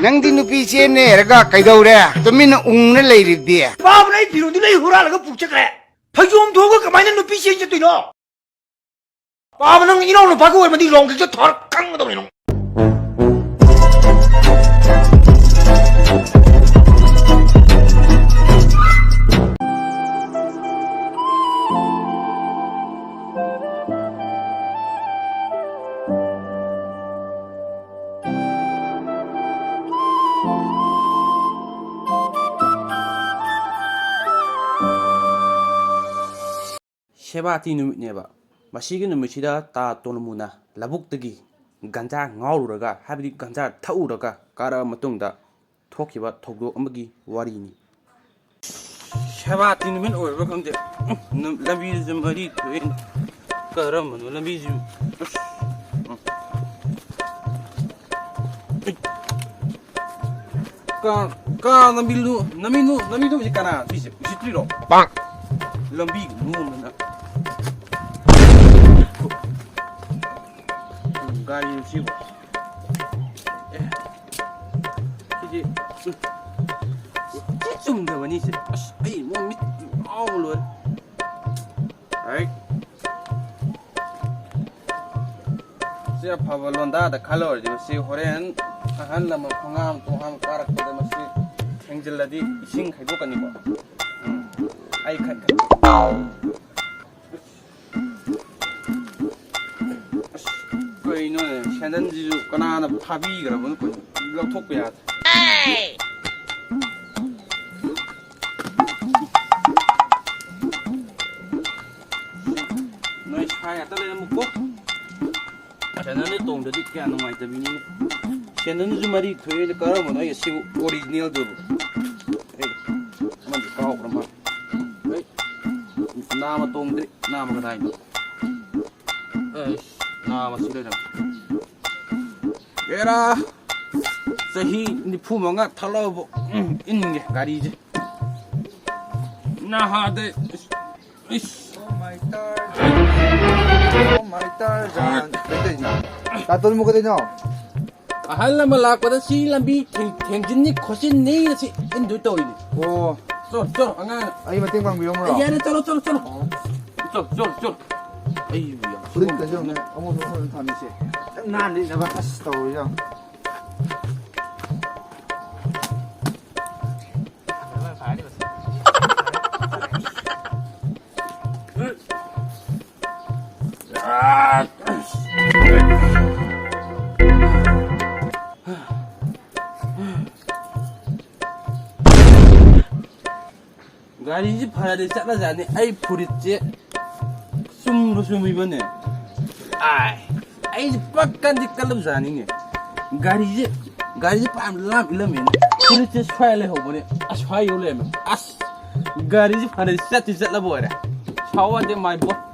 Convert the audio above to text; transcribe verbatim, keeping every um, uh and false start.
ꯅꯪꯗꯤ ꯅꯨꯄꯤ ꯆꯦꯟꯅꯦ ꯍꯥꯏꯔꯒ ꯀꯩꯗꯧꯔꯦ? ꯇꯨꯃꯤꯟꯅ ꯎꯪꯅ ꯂꯩꯔꯤꯕꯗꯤ? ꯄꯥꯕꯅ ꯑꯩ ꯐꯤꯔꯣꯟꯗꯨ ꯂꯩ ꯍꯨꯔꯥꯜꯂꯒ ꯄꯨ ꯆꯠꯈ꯭ꯔꯦ꯫ ꯐꯩꯖꯣꯝ ꯊꯣꯛꯑꯒ ꯀꯃꯥꯏꯅ ꯅꯨꯄꯤ ꯆꯦꯟ ꯆꯠꯇꯣꯏꯅꯣ? ꯄꯥꯕ, ꯅꯪ ꯏꯅꯥꯎ ꯅꯨꯄꯥꯒ ꯑꯣꯏꯔꯝꯃꯗꯤ ꯂꯣꯡꯒꯤꯁꯦ ꯊꯣꯔ ꯀꯪꯒꯗꯧꯅꯤ ꯅꯪ꯫ ꯁꯦꯕꯥꯇꯤ ꯅꯨꯃꯤꯠꯅꯦꯕ꯫ ꯃꯁꯤꯒꯤ ꯅꯨꯃꯤꯠꯁꯤꯗ ꯇꯥ ꯇꯣꯂꯨꯃꯨꯅ ꯂꯧꯕꯨꯛꯇꯒꯤ ꯒꯟꯖꯥ ꯉꯥꯎꯔꯨꯔꯒ, ꯍꯥꯏꯕꯗꯤ ꯒꯟꯖꯥ ꯊꯛꯎꯔꯒ ꯀꯥꯔꯛꯑ ꯃꯇꯨꯡꯗ ꯊꯣꯛꯈꯤꯕ ꯊꯧꯗꯣꯛ ꯑꯃꯒꯤ ꯋꯥꯔꯤꯅꯤ꯫ ꯁꯦꯕꯥꯇꯤ ꯅꯨꯃꯤꯠ ꯑꯣꯏꯕ꯭ꯔꯥ ꯈꯪꯗꯦ꯫ ꯎꯝ, ꯂꯝꯕꯤꯁꯤꯁꯨ ꯃꯔꯤ ꯊꯣꯛꯑꯦ꯫ ꯀꯔꯝꯕꯅꯣ ꯂꯝꯕꯤꯁꯤ? ꯑꯁ꯫ ꯎꯝ꯫ ꯀꯥ, ꯀꯥ ꯂꯝꯕꯤ ꯂꯨ-, ꯂꯝꯕꯤ ꯂꯨ-, ꯂꯝꯕꯤ ꯂꯨꯕꯁꯤ ꯀꯅꯥ ꯁꯤꯁꯦ ꯎꯁꯤꯠꯇ꯭ꯔꯤꯔꯣ? ꯄꯥꯛ꯫ ꯂꯝꯕꯤ ꯂꯨꯕꯅ꯫ ꯒꯥꯔꯤ ꯁꯤꯕꯨ꯫ ꯑꯦ꯫ ꯁꯤꯗꯤ, ꯎꯝ꯫ ꯁꯤ ꯆꯨꯝꯗꯕꯅꯤ ꯁꯤ꯫ ꯑꯁ, ꯑꯩ ꯃꯣ ꯃꯤꯠ ꯉꯥꯎꯕ ꯂꯣꯏꯔꯦ꯫ ꯑꯩ꯫ ꯁꯤ ꯑꯐꯕ ꯂꯣꯟꯗꯥꯗ ꯈꯜꯂꯨꯔꯗꯤ ꯃꯁꯤ ꯍꯣꯔꯦꯟ ꯑꯍꯜ ꯂꯃꯟ ꯈꯣꯡꯉꯥꯝ ꯇꯣꯡꯉꯥꯝ ꯀꯥꯔꯛꯄꯗ ꯃꯁꯤ ꯊꯦꯡꯖꯤꯜꯂꯗꯤ ꯏꯁꯤꯡ ꯈꯩꯗꯣꯛꯀꯅꯤꯀꯣ꯫ ꯎꯝ꯫ ꯑꯩ ꯈꯟ ꯈꯟ-, ꯑꯁ, ꯀꯩꯅꯣꯅꯦ, ꯁꯦꯟꯗꯟꯁꯤꯁꯨ ꯀꯅꯥꯅ ꯐꯥꯕꯤꯈ꯭ꯔꯕꯅꯣ? ꯀꯩꯅꯣ? ꯂꯧꯊꯣꯛꯄ ꯌꯥꯗ꯭ꯔꯦ꯫ ꯅꯣꯏ ꯁꯥꯏ ꯉꯥꯛꯇ ꯂꯩꯔꯝꯃꯨꯀꯣ꯫ ꯁꯦꯟꯗꯟꯗ ꯇꯣꯡꯗ꯭ꯔꯗꯤ ꯀꯌꯥ ꯅꯨꯡꯉꯥꯏꯇꯕꯤꯅꯤꯅꯦ꯫ ꯁꯦꯟꯗꯟꯁꯨ ꯃꯔꯤ ꯊꯣꯛꯑꯦ, ꯀꯔꯝꯕꯅꯣ ꯑꯩ ꯑꯁꯤꯕꯨ ꯑꯣꯔꯤꯖꯤꯅꯦꯜꯗꯨꯕꯨ? ꯑꯦ, ꯑꯃꯗꯤ ꯀꯥꯎꯈ꯭ꯔ ꯃꯥꯜꯂꯦ꯫ ꯑꯩ, ꯅꯥꯝꯃ ꯇꯣꯡꯗ꯭ꯔꯤ, ꯅꯥꯝꯃ ꯀꯗꯥꯏꯅꯣ? ꯑꯩꯁ, ꯅꯥꯕꯁꯤ ꯂꯩꯔꯝꯃꯦ꯫ ꯑꯦꯔꯥ, ꯆꯍꯤ ꯅꯤꯐꯨ ꯃꯉꯥ ꯊꯥꯂꯛꯑꯕ, ꯎꯝ, ꯏꯟꯒꯦ ꯒꯥꯔꯤꯁꯦ꯫ ꯅꯍꯥꯗꯩ, ꯏꯁ, ꯏꯁ꯫ Oh my Tarzan, oh my Tarzan. ꯀꯩꯗꯧꯔꯤꯅꯣ? ꯇꯥꯇꯣꯟꯕꯨ ꯀꯩꯗꯧꯔꯤꯅꯣ? ꯑꯍꯜ ꯑꯃ ꯂꯥꯛꯄꯗ ꯁꯤ ꯂꯝꯕꯤ ꯊꯦꯡ-, ꯊꯦꯡꯖꯤꯟꯅꯤ ꯈꯣꯠꯆꯤꯟꯅꯤꯅ ꯁꯤ ꯏꯟꯗꯣꯏ ꯇꯧꯔꯤꯅꯤ꯫ ꯑꯣ꯫ ꯆꯣ, ꯆꯣ, ꯑꯉꯥꯡ꯫ ꯑꯩ ꯃꯇꯦꯡ ꯄꯥꯡꯕꯤꯔꯝꯃꯨꯔꯣ? ꯑꯦ, ꯌꯥꯔꯦ, ꯆꯠꯂꯣ, ꯆꯠꯂꯣ, ꯆꯠꯂꯣ꯫ ꯑꯣ꯫ ꯆꯠꯂꯣ, ꯆꯠꯂꯣ, ꯆꯠꯂꯣ꯫ ꯑꯩꯕꯨ ꯌꯥꯝ ꯐꯨꯔꯤꯠꯀꯁꯦ ꯁꯣꯛ-, ꯑꯃꯨꯛ ꯑꯃꯣꯠꯄ ꯃꯐꯝꯗ ꯊꯝꯃꯤꯁꯦ꯫ ꯈꯤꯇꯪ ꯅꯥꯟꯅ ꯂꯤꯠꯅꯕ ꯑꯁ ꯇꯧꯔꯤꯁꯦ ꯌꯦꯡꯉꯣ꯫ ꯒꯥꯔꯤꯁꯤ ꯐꯅꯗꯤ ꯆꯠꯂꯖꯥꯠꯅꯤ꯫ ꯑꯩ ꯐꯨꯔꯤꯠꯁꯦ ꯆꯨꯝꯕ ꯆꯨꯝꯃꯤꯕꯅꯦ꯫ ꯑꯥꯏ, ꯑꯩꯁꯦ ꯄꯛꯀꯟꯗꯤ ꯀꯜꯂꯕꯖꯥꯠꯅꯤꯅꯦ꯫ ꯒꯥꯔꯤꯁꯦ, ꯒꯥꯔꯤꯁꯦ ꯄꯥꯝ ꯂꯥꯝ ꯏꯜꯂꯝꯃꯦꯅꯦ꯫ ꯐꯨꯔꯤꯠꯁꯦ ꯁ꯭ꯋꯥꯏ ꯂꯩꯍꯧꯕꯅꯦ꯫ ꯑꯁ꯭ꯋꯥꯏ ꯌꯧ ꯂꯩꯔꯝꯃꯦ꯫ ꯑꯁ, ꯒꯥꯔꯤꯁꯦ ꯐꯅꯗꯤ ꯆꯠꯇꯤ ꯆꯠꯂꯕ ꯑꯣꯏꯔꯦ꯫ ꯁꯥꯎ ꯌꯥꯗꯦ, my boss꯫